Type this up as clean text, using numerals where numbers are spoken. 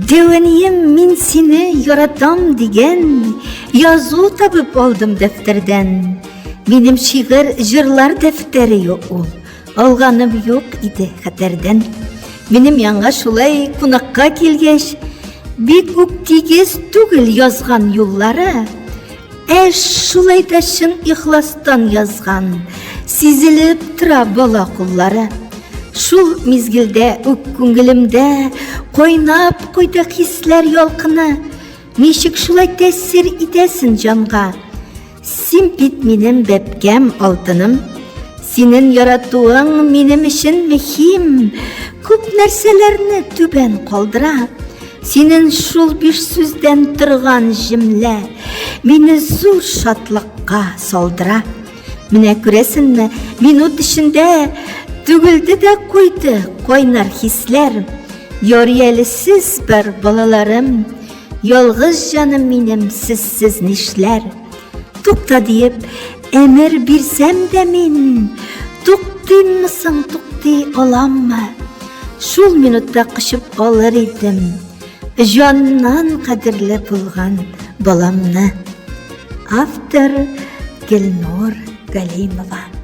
Дәвәнием, мин сине яратам дигән язу табып алдым дәфтәрдән. Минем шигырь, җырлар дәфтәре юк ул. Алганым юк иде хәтәрдән. Минем янга шулай кунакка килгәч, бик үк тигез түгел язган юллары. Ә шулай да чын ихластан язган, сизелеп тора бала куллары. Шул мизгелдә үк күңелемдә кайнап куйды хисләр ялкыны. Ничек шулай тәэсир итәсен җанга? Син бит минем бәбкәм, алтыным. Синен яратуың минем өчен мөһим. Күп нәрсәләрне түбән калдыра. Синен шул биш сүздән торган җөмлә мине зур шатлыкка салдыра. Менә күрәсеңме, минут эчендә түгелде дә куйды кайнар хисләр. Ярый әле сез бар, балаларым, ялгыз җаным минем сезсез нишләр? Тукта диеп, әмер бирсәм дә мин, туктыйммы соң, туктый аламмы? Шул минутта кочып алыр идем, җаннан кадерле булган баламны. Автор Гөлнур Галимова.